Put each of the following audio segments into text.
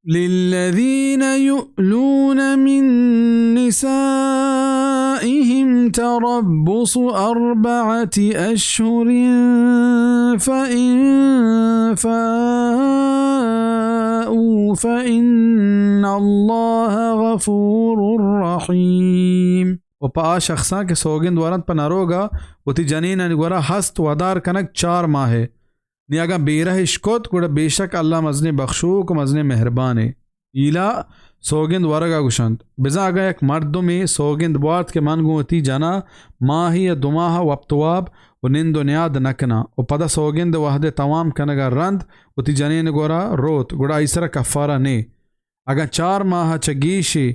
للذين يؤلون من نسائهم تربص أربعة أشهر، فإن فاءوا فإن الله غفور رحيم۔ و پہ آ شخصاں کہ سوگند ورنت پہ نروگا وتی جنینانی گورا ہست ودار کنگ چار ماہ ء۔ نی اگاں بیرہ اش کت، گڑا بے شک اللہ مزنیں بخشوک و مزنیں مہربانے۔ ایلا سوگند ورگا گوشنت۔ بزاں اگاں یک مردمے سوگند بوارت کہ من گوں وتی جنا ماہے یا دو ماہ وپت واب و نند و نیاد نکناں و پدا سوگند وہد توام کنگا رند وتی جنین گورا روت، گڑا آئی سرا کفارہ نے۔ اگاں چار ماہ چہ گیشے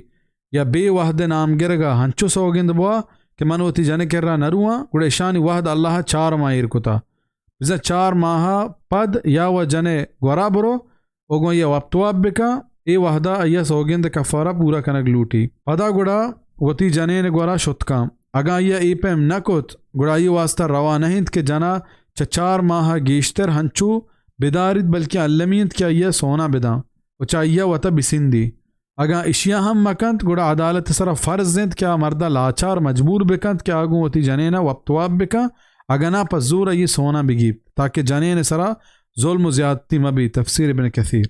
یا بے وہد نام گرگا ہنچو سوگند بوا کہ من وتی جن کرا نرواں، گڑا اشانی وہد اللہ چار ماہ ایر کتا۔ بزاں چار ماہ پد یا و جن گورا برو و گوں آئی ء وپت واب بکن، اے وہدا آئی ء سوگند کفارہ پورا کنگ لوٹی۔ پدا گڑا وتی جنین گورا شت کن۔ اگاں آئی ء اے پیم نہ کت، گڑا آئی واسطہ روا نہ انت کہ جنا چہ چار ماہ ء گیشتر ہنچو بداریت، بلکیں المی انت کہ آئی ء سونا بداں و چہ آئی ء وتا بسندی۔ اگاں اشیا ہم مکنت، گڑا عدالت سرا فرض انت کہ آ مردا لاچار مجبور بکنت کہ آ گوں وتی جنینا وپت واب بکن، اگاں ناں پہ زور آئی سونا بگیپت، تاکہ جنین سرا ظلم و زیادتی مبی۔ تفسیر ابن کثیر۔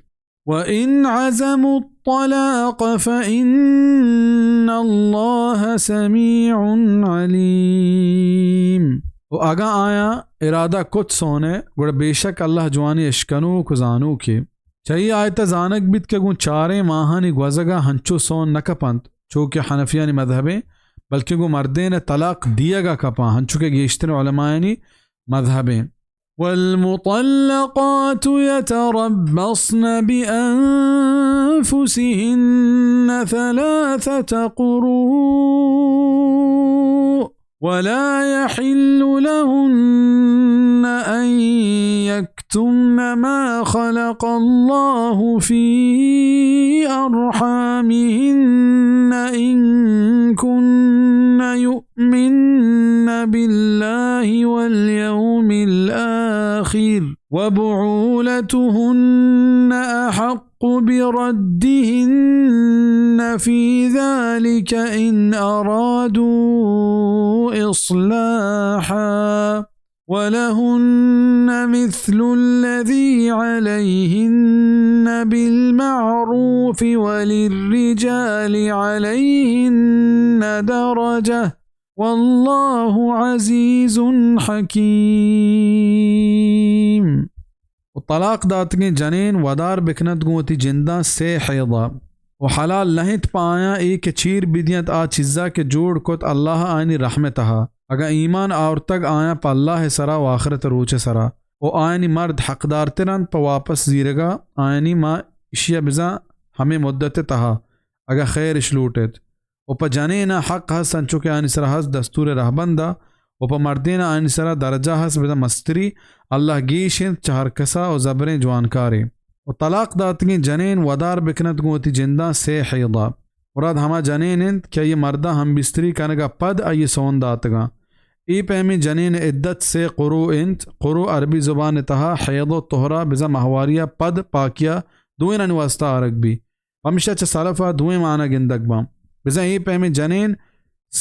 وَإِنْ عَزَمُوا الطَّلَاقَ فَإِنَّ اللَّهَ سَمِيعٌ عَلِيمٌ۔ و اگاں آیاں ارادہ کت سونے، گڑا بے شک اللہ جوانی اشکنوک و زانوکے۔ چہ اے آیت ء زانگ بیت کہ گوں چاریں ماہانی گوزگ ء ہنچو سون نہ کپنت، چو کہ حنفیانی مذہبیں، بلکیں گوں مردین ء طلاق دیگ ء کپاں، ہنچو کہ گیشتریں علمایانی مذہبیں۔ والمطلقات يتربصن بأنفسهن ثلاثة قروء ولا يحل لهن أن يكتمن ما خلق الله في أرحامهن إن كن يؤمن بالله واليوم الآخر وبعولتهن أحق بردهن في ذلك إن أرادوا إصلاحا ولهن مثل الذي عليهن بالمعروف وللرجال عليهن درجة والله عزيز حكيم۔ و طلاق داتگیں جنین ودار بکنت گوں وتی جنداں سے حیضا۔ و حلال نہ انت پہ آیاں اے کہ چیر بدینت آ چیزا کہ جوڑ کت اللہ آیانی رحم تہا، اگاں ایمان آورتگ آیاں پہ اللہ سرا و آخرت روچ سرا، و آیانی مرد حقدارتر انت پہ واپس زیرگا آیانی، ما اشیا بزاں ہمے مدت تہا، اگاں خیر اش لوٹیت۔ و پہ جنین ء حق ہست انچو کہ آنی سرا ہست دستور رہبند ء، و پہ مردین ء آنی سرا درجہ ہست بزاں مستری، اللہ گیش انت چہ ہر کس ء و زبریں جوانکارے۔ و طلاق داتگیں جنین ودار بکنت گوں وتی جنداں سے حیضا۔ مراد ہما جنین انت کہ آئی مرداں ہمبستری کنگ ء پد آئی سون داتگاں۔ اے پیمیں جنین ء عدت سے قروء انت۔ قروء عربی زبان ء تہا حیض و طہرا بزاں ماہواری ء پد پاکی ء دوئینانی واسطہ آرگ بی۔ پمشا چہ سلف ء دوئیں معنی گندگ باں۔ بزاں اے پیمیں جنین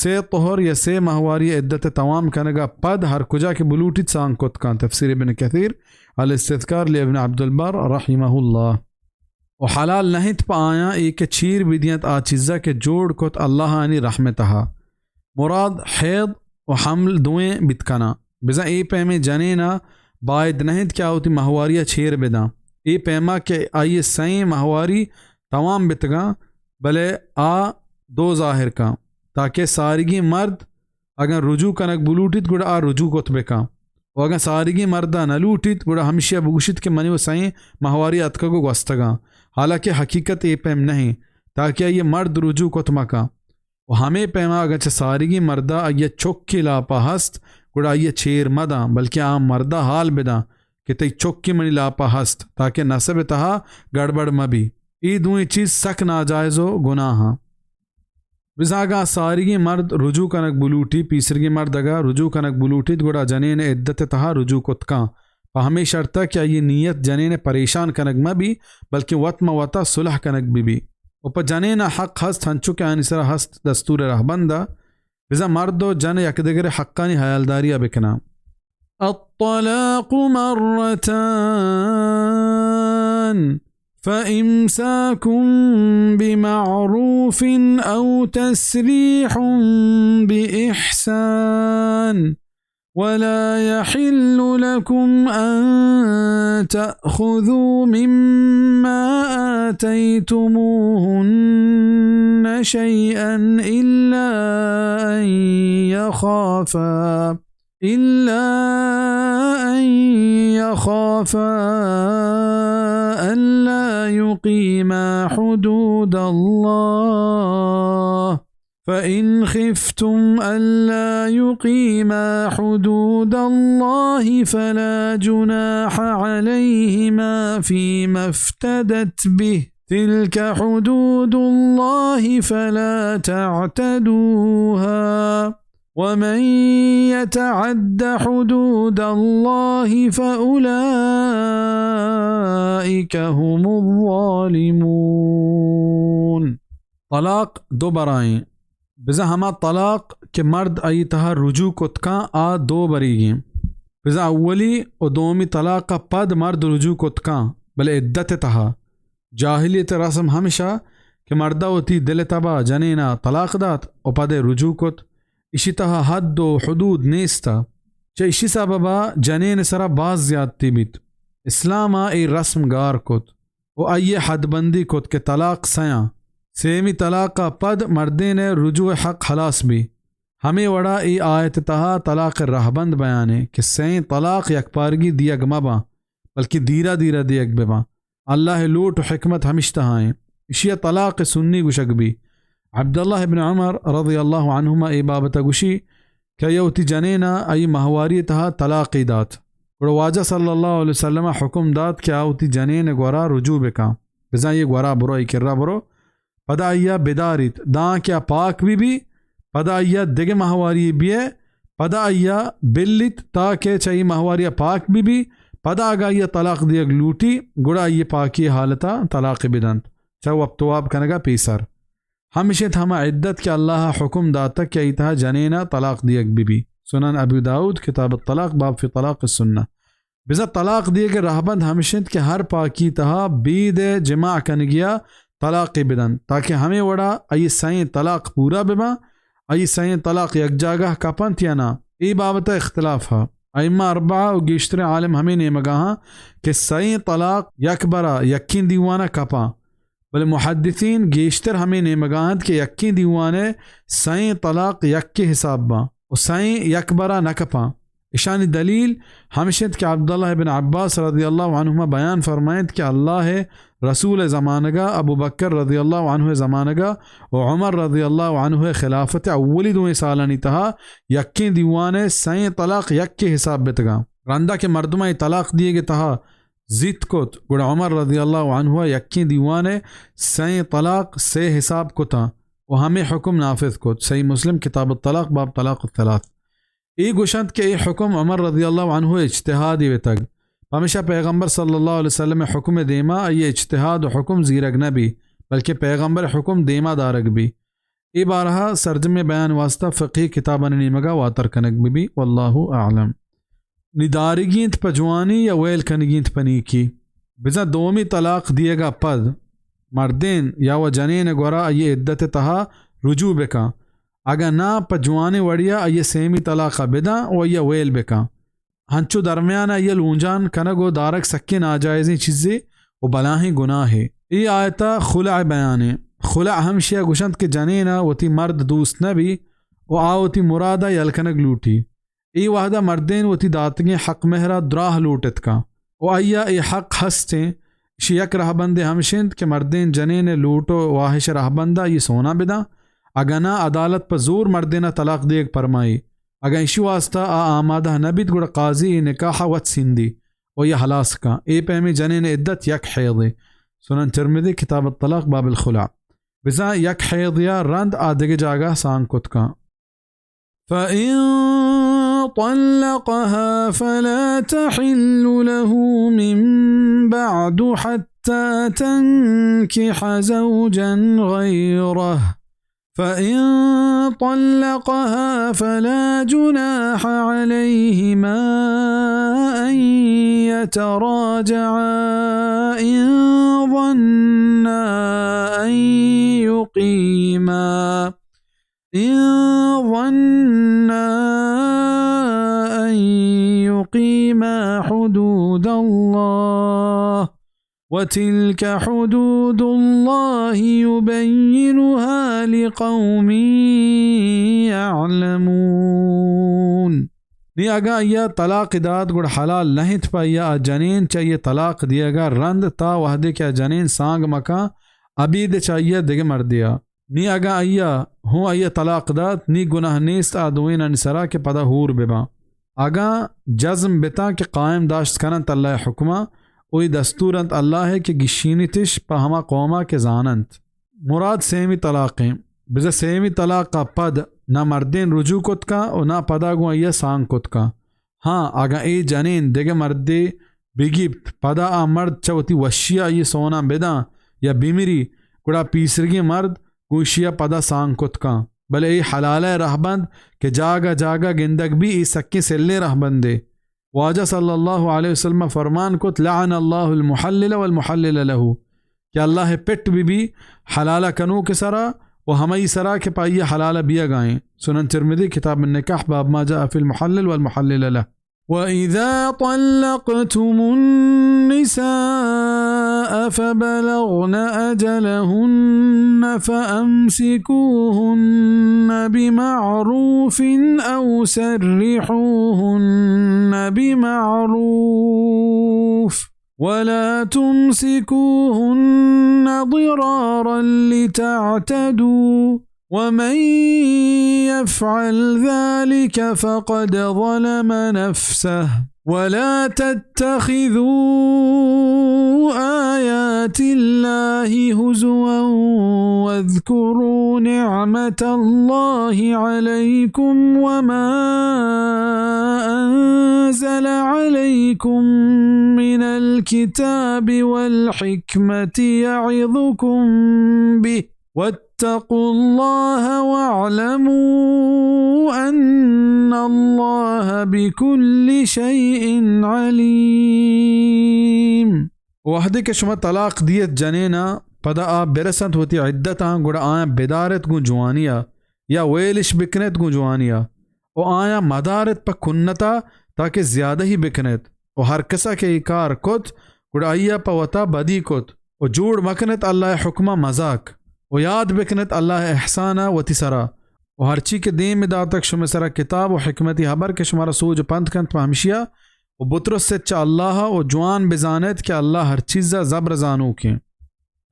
سے طہر یا سے ماہواری عدت ء توام کنگ ء پد ہر کجا کہ بلوٹیت سانگ کت کن۔ تفسیر ابن کثیر، الاستذکار لابن عبد البر رحمہ اللہ۔ و حلال نہ انت پہ آیاں اے کہ چیر بدینت آ چیزا کہ جوڑ کت اللہ آنی رحم تہا۔ مراد حیض و حمل دوئیں بیت کناں۔ بزاں اے پیمیں جنین ء باید نہ انت کہ آ وتی ماہواری ء چیر بداں۔ اے پیما کہ آئی ء سئیں ماہواری توام بتگاں، بلے آ دو ظاہر کاں، تاکہ ساریگیں مرد اگاں رجوع کنگ بلوٹیت، گڑا آ رجوع کت بکاں۔ و اگاں ساریگیں مرد ء نہ لوٹیت، گڑا ہمشی ء بگوشیت کہ منی و سئیں ماہواری اتکگ و گوستگاں، حالانکہ حقیقت اے پیم نہ انت، تاکہ آئی ء مرد رجوع کت مکاں۔ و ہمے پیما اگاں چہ ساریگیں مردا آئی ء چکے لاپا ہست، گڑا آئی ء چیر مداں، بلکیں آ مردا حال بداں کہ تئی چکے منی لاپا ہست، تاکہ نسب ء تہا گڑبڑ مہ بی۔ اے دوئیں چیز سک ناجائز و گناہاں۔ بزاں اگاں ساریگیں مرد رجوع کنگ بلوٹی، پیسرگیں مرد اگاں رجوع کنگ بلوٹیت، گڑا جنین ء عدت ء تہا رجوع کت کن۔ پہ ہمے شرط ءَ کہ آئی ءِ نیت جنین ءِ پریشان کنگ مہ بی، بلکیں وت ماں وتا صلح کنگ بہ بی۔ و پہ جنین ءَ حق ہست، ہنچو کہ آنی سرا ہست دستور رہبند ءَ، بزاں مرد و جن یک دگرے حقانی حیالداری ءَ بکناں۔ الطلاق مرتان، فإمساك بمعروف أو تسريح بإحسان، ولا يحل لكم أن تأخذوا مما آتيتموهن شيئا إلا أن يخافا، إلا أن يخافا ألا يقيما حدود الله، فإن خفتم ألا يقيما حدود الله فلا جناح عليهما فيما افتدت به، تلك حدود الله فلا تعتدوها، ومن يتعد حدود الله فأولئك هم الظالمون۔ طلاق دو برائیں۔ بزاں ہما طلاق کہ مرد آئی تہا رجوع کت کاں، آ دو بریگیں۔ بزاں اولی و دومی طلاق ءَ پد مرد رجوع کت کاں، بلے عدت ءِ تہا۔ جاہلیت ءِ رسم ہمشا کہ مردا وتی دل ءِ تبا جنینا طلاق دات و پد ءَ رجوع کت۔ اشی تہا حد و حدود نیستا۔ چہ اشی سببا جنین ءِ سرا باز زیادتی بیت۔ اسلام ءَ اے رسم گار کت و آئی ءَ حد بندی کت کہ طلاق سیاں۔ سیمی طلاق ءَ پد مردین ءِ رجوع ءِ حق ہلاس بی۔ ہمے وڑا اے آیت ءِ تہا طلاق ءِ رہبند بیان ایں کہ سئیں طلاق یکپارگی دیگ مہ باں، بلکیں دیرا دیرا دیگ بہ باں۔ اللہ ءِ لوٹ و حکمت ہمش تہا ایں۔ اشی ءَ طلاق سنی گوشگ بی۔ عبداللہ ابن عمر رضی اللہ عنہما اے بابت ءَ گوشی کہ آئی ءَ وتی جنین ءَ آئی ماہواری ءِ تہا طلاقے دات۔ گڑا واجہ صلی اللہ علیہ وسلم ءَ حکم دات کہ آ وتی جنین ءِ گورا رجوع بکاں، بزاں آئی ءِ گورا برو، آئی ءِ کرا برو، پدا آئی ءَ بداریت، داں کہ آ پاک بہ بی، پدا آئی ءَ دگہ ماہواری بیئے، پدا آئی ءَ بلیت، تاکہ چہ اے ماہواری ءَ پاک بہ بی، پدا اگاں آئی ءَ طلاق دیگ لوٹی، گڑا آئی ءِ پاکی ءِ حالت ءَ طلاق بدنت، چہ وپت واب کنگ ءَ پیسر۔ ہمش انت ہما عدت کہ اللہ ءَ حکم داتگ کہ آئی تہا جنین ءَ طلاق دیگ بہ بی۔ سنن ابی داؤد، کتاب الطلاق، باب فی طلاق السنہ۔ بزاں طلاق دیگ ءِ رہبند ہمش انت کہ ہر پاکی تہا بید ءِ جماع کنگی ءَ طلاقے بدنت، تاکہ ہمے وڑا آئی سئیں طلاق پورا بباں۔ آئی سئیں طلاق یک جاگہ کپنت یا نہ، اے بابت ءَ اختلاف ءَ۔ ائمہ اربعہ و گیشتریں عالم ہمے نیمگا ہاں کہ سئیں طلاق یک برا یکیں دیوان ءَ کپاں، بلے محدثین گیشتر ہمے نیمگا انت کہ یکیں دیوان ءِ سئیں طلاق یکے حساب باں و سئیں یک برا نہ کپاں۔ اشانی دلیل ہمش انت کہ عبداللہ ابن عباس رضی اللہ عنہما بیان فرمائنت کہ اللہ ءِ رسول ءِ زمانگا، ابوبکر رضی اللہ عنہ ءِ زمانگا و عمر رضی اللہ عنہ ءِ خلافت ءِ اولی دوئیں سالانی تہا یکیں دیوان ءِ سئیں طلاق یکے حساب بتگاں۔ رندا کہ مردماں اے طلاق دیگ ءِ تہا زیت کت، گڑا عمر رضی اللہ عنہ ءَ یکیں دیوان ءِ سئیں طلاق سے حساب کتاں و ہمے حکم نافذ کت۔ صحیح مسلم، کتاب الطلاق، باب طلاق الثلاث۔ اے گوشنت کہ اے حکم عمر رضی اللہ عنہ ءِ اجتہادے بتگ، پمیشا پیغمبر صلی اللہ علیہ وسلم ءِ حکم ءِ دیما آئی ءِ اجتہاد و حکم زیرگ نہ بی، بلکہ پیغمبر ءِ حکم دیما دارگ بی۔ اے بارہا سرجمیں بیان واسطہ فقہی کتابانی نیمگا واتر کنگ بہ بی۔ واللہ اعلم۔ نی دارگی انت پہ جوانی یا ویل کنگی انت پہ نیکی؟ بزاں دومی طلاق دیگا پد مردین یا و جنین گورا آئی عدت تہا رجوع بکاں، اگاں ناں پہ جوانیں وڑیا آئی سیمی طلاقا بداں و آئی ویل بکاں۔ ہنچو درمیان آئی لونجان کنگ و دارگ سکیں ناجائزیں چیزے و بلاہیں گناہے۔ اے آیتا خلع بیانے۔ خلع ہمشیا گوشنت کہ جنینا وتی مرد دوست نہ بی و آ وتی مرادا یل کنگ لوٹی۔ اے وہدا مردین وتی داتگیں حق مہرا دراہ لوٹ اتکاں و آئیا اے حق ہستیں۔ اشی یک رہبندے ہمش انت کہ مردین جنین لوٹ و واہش رہبندا آئی سونا بداں، اگاں ناں عدالت پہ زور مردینا طلاق دیگ پرمائی۔ اگاں اشی واسطہ آ آمادہ نہ بیت، گڑا قاضی اے نکاحا وت سیندی و یا ہلاس کاں۔ اے پیمیں جنین عدت یک حیضے۔ سنن ترمذی، کتاب الطلاق، باب الخلع۔ بزاں یک حیضیا رند آ دگہ جاگہ سانگ کت کاں۔ فإن طلقها فلا تحل له من بعد حتى تنكح زوجا غيره، فإن طلقها فلا جناح عليهما أن يتراجعا إن ظنا أن يقيما، إن ظنا أن يقيما حدود الله، وتلك حدود الله يبينها لقوم يعلمون. نی اگاں آئی ءَ طلاق دات، گڑا حلال نہ اِنت پہ آئی ءَ آ جنین چہ آئی ءِ طلاق دیگ ءَ رند تا وھدے کہ آ جنین سانگ مکن، ابید چہ آئی ءَ دگہ مردے ءَ۔ نی اگاں آئی ءَ ہوں آئی ءَ طلاق دات، نی گناہ نیست آ دوئینانی سرا کہ پدا ہور بباں۔ اگاں جزم بتاں کہ قائم داشت کننت اللہ ءِ حکماں، و اے دستور اِنت اللہ ءِ کہ گیشینیتش پہ ہما قوما کہ زاننت۔ مراد سیمی طلاق ایں۔ بزاں سیمی طلاق ءَ پد نہ مردین رجوع کت کن و نہ پدا گوں آئی ءَ سانگ کت کن۔ ہاں، اگاں اے جنین دگہ مردے بگیپت، پدا آ مرد چہ وتی وشی ءَ آئی ءِ سوناں بداں یا بمری، گڑا پیسرگیں مرد گوں ایشی ءَ پدا سانگ کت کن۔ بلے اے حلالہ ءِ رہبند کہ جاگہ جاگہ گندگ بی، اے سکیں سلیں رہبندے۔ واجہ صلی اللہ علیہ وسلم فرمان کت، لعن اللہ المحلل والمحلل له، کہ اللہ ءِ پٹ بہ بی حلالہ کنوک ءِ سرا و ہمائی سرا کہ پہ آئی ءَ حلالہ بیگ ءَ ایں۔ سنن ترمذی، کتاب النکاح، باب ما جاء فی المحلل والمحلل له۔ وَإِذَا طَلَّقْتُمُ النِّسَاءَ فَبَلَغْنَ أَجَلَهُنَّ فَأَمْسِكُوهُنَّ بِمَعْرُوفٍ أَوْ سَرِّحُوهُنَّ بِمَعْرُوفٍ، وَلَا تُمْسِكُوهُنَّ ضِرَارًا لِتَعْتَدُوا، وَمَن يَفْعَلْ ذَلِكَ فَقَدْ ظَلَمَ نَفْسَهُ، وَلَا تَتَّخِذُوا آيَاتِ اللَّهِ هُزُوًا، وَاذْكُرُوا نِعْمَتَ اللَّهِ عَلَيْكُمْ وَمَا أَنزَلَ عَلَيْكُم مِّنَ الْكِتَابِ وَالْحِكْمَةِ يَعِظُكُم بِهِ، وَاتَّقُوا اللَّهَ وَاعْلَمُوا أَنَّ اللَّهَ بِكُلِّ شَيْءٍ عَلِيمٌ۔ وہدے کہ شما طلاق دیت جنینا، پدا آ برسنت وتی عدتاں، گڑا آیاں بدارت گوں جوانیا، یا ویلش بکنت گوں جوانیا، و آیاں مدارت پہ کنتا، تاکہ زیادہی بکنت۔ و ہر کسا کہ اے کار کت، گڑا آئیا پہ وتا بدی کت۔ و جوڑ مکنت اللہ ءِ حکما مزاک، و یاد بکنت اللہ ءِ احسانا وتی سرا۔ و ہرچی کہ دیم داتگ شمئے سرا کتاب و حکمتی ہبر کہ شمارا سوج و پنت کنت پہ ہمشیا، و بترست چہ اللہ ءَ و جوان بزانت کہ اللہ ہر چیزا زبر زانوکیں۔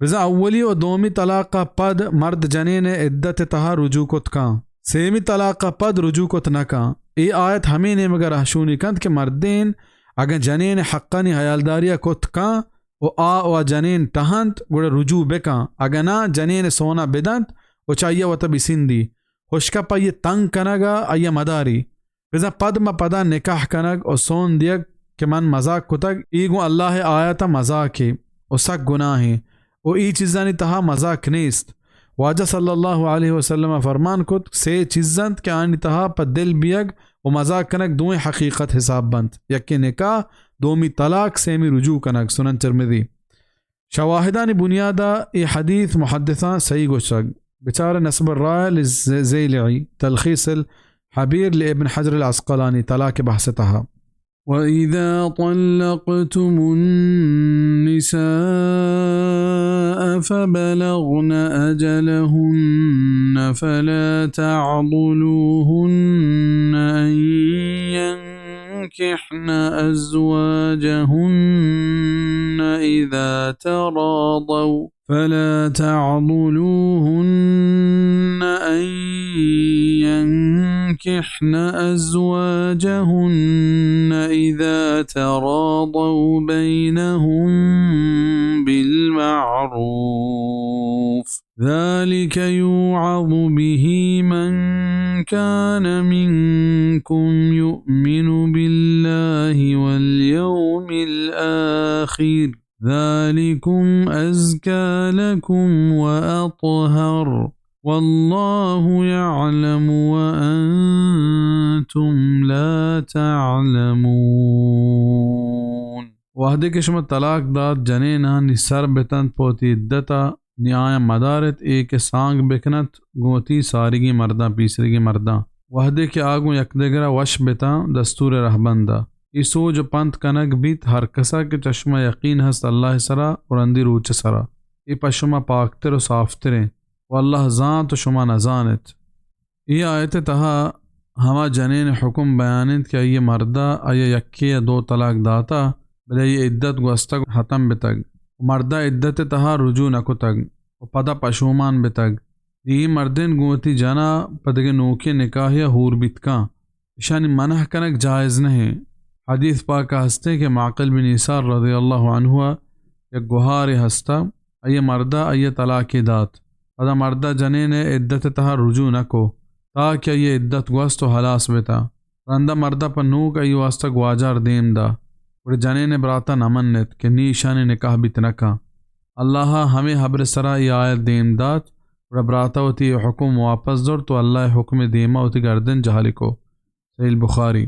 بزاں اولی و دومی طلاق ءَ پد مرد جنین ءِ عدت ءِ تہا رجوع کت کن، سیمی طلاق ءَ پد رجوع کت نہ کن۔ اے آیت ہمے نیمگ ءَ رہشونی کنت کہ مردین اگاں جنین ءِ حقانی حیالداری ءَ کت کن و آ و آ جنین ٹہنت، گڑا رجوع بکن، اگاں ناں جنین ءِ سونا بدنت و چہ آئی ءَ وتا بسندی۔ ہشکپ آئی ءِ تنگ کنگ ءَ آئی ءَ مداری۔ بزاں پد ما پدا نکاح کنگ و سون دیگ کہ من مزاک کتگ، اے گوں اللہ ءِ آیات ءَ مزاکے و سک گناہے و اے چیزانی تہا مزاک نیست۔ واجہ صلی اللہ علیہ وسلم ءَ فرمان کت، سے چیز انت کہ آنی تہا پہ دل بیگ و مزاک کنگ دوئیں حقیقت حساب بنت، یکے نکاح، دومی طلاق، سیمی رجوع کنگ۔ سنن ترمذی۔ شواہدانی بنیادا اے حدیث محدثاں صحیح گوشگ۔ بچار نصب الرائع للزیلعی، تلخیص الحبیر لابن حجر العسقلانی، طلاق بحث تہا۔ وَإِذَا طَلَّقْتُمُ النِّسَاءَ فَبَلَغْنَ أَجَلَهُنَّ فَلَا تَعْضُلُوهُنَّ أَن يَنكِحْنَ أَزْوَاجَهُنَّ إِذَا تَرَاضَوْا، فَلَا تَعْضُلُوهُنَّ أَن يَنكِحْنَ أَزْوَاجَهُنَّ إِذَا تَرَاضَوْا بَيْنَهُم بِالْمَعْرُوفِ، ذَلِكَ يُوعَظُ بِهِ مَن كان منكم يؤمن بالله واليوم الآخر ذلكم أزكى لكم وأطهر والله يعلم وأنتم لا تعلمون۔ وہدے کہ شما طلاق دات، جنینانی سر بتنت پہ وتی عدتا، نی آیاں مدارت، اے کہ سانگ بکنت گوں وتی ساریگیں مرداں، پیسریگیں مرداں، وہدے کہ آ گوں یکدگرا وش بتاں دستور رہبندا۔ اے سوج و پنت کنگ بیت ہر کسا کہ چہ شما یقین ہست اللہ سرا و رندی روچ سرا۔ اے پہ شما پاکتر و صافتریں و اللہ زانت و شما نزانت۔ اے آیت ء تہا ہما جنین ء حکم بیان انت کہ آئی ء مرد ء آئی ء یکے ء دو طلاق داتہ، بلے آئی ء عدت گوستگ ء ختم بتگ و مرد ء عدت ء تہا رجوع نہ کتگ و پدا پشومان بتگ۔ نی اے مردین گوں وتی جن ء پہ دگہ نوکیں نکاہے ء ہور بیت کاں۔ اشانی منع کنگ جائز نہ انت۔ حدیث پاک ء ہستیں کہ معقل بن یسار رضی اللہ عنہ ء یک گہارے ہستہ، آئی ء مرد ء آئی ء طلاقے دات۔ پدا مرد ء جنین ء عدت ء تہا رجوع نہ کو، تاکہ آئی ء عدت گوست و ہلاس بتا۔ رندا مرد ء پہ نوک آئی واسطہ گواجار دیم دا۔ گڑا جنین ء برات ء نہ منت کہ نی ایشانی نکاح بیت نہ کن۔ اللہ ء ہمے ہبر ء سرا اے آیت دیم دات، گڑا برات ء وتی اے حکم واپس زرت و اللہ ء حکم ء دیما وتی گردن جہل کو۔ صحیح البخاری۔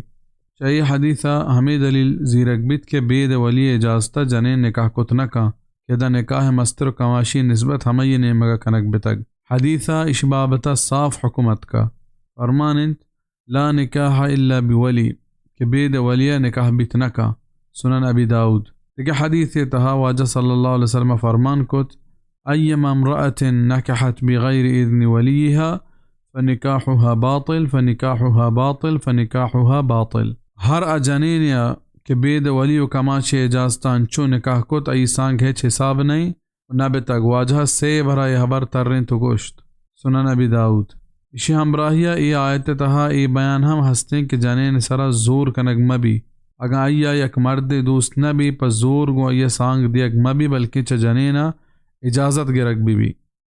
چہ اے حدیث ء ہمے دلیل زیرگ بیت کہ بید ولی ء اجازت ء جنین نکاح کت نہ کن کہ ادا نکاح ء مستر و کماشی نسبت ہمائی ء نیمگ ء کنگ بتگ۔ حدیث ء اش بابت ء صاف حکم اتکا۔ فرمان انت، لا نکاح الا بولی، کہ بید ولی ء نکاح بیت نہ کن۔ سنن ابی داؤد۔ دگہ حدیث ء تہا واجہ صلی اللہ علیہ وسلم فرمان کت، ایما امرأة نکحت بغیر اذن ولیها فنکاحها باطل، فنکاحها باطل، فنکاحها باطل۔ ہر آ جنینے ء کہ بید ولی و کماشی اجازت ء انچو نکاح کت، آئی سانگ ہچ حساب نہ انت و نہ بتگ۔ واجہ ء سے برا اے ہبر ترینت و گوشت۔ سنن ابی داؤد۔ اشی ہمراہی ء اے آیت ء تہا اے بیان ہم ہستیں کہ جنین ء سرا زور کنگ مہ بی۔ اگاں آئی ء یک مردے دوست نہ بی، پہ زور گوں آئی ء سانگ دیگ مہ بی، بلکیں چہ جنین ء اجازت گرگ بہ بی۔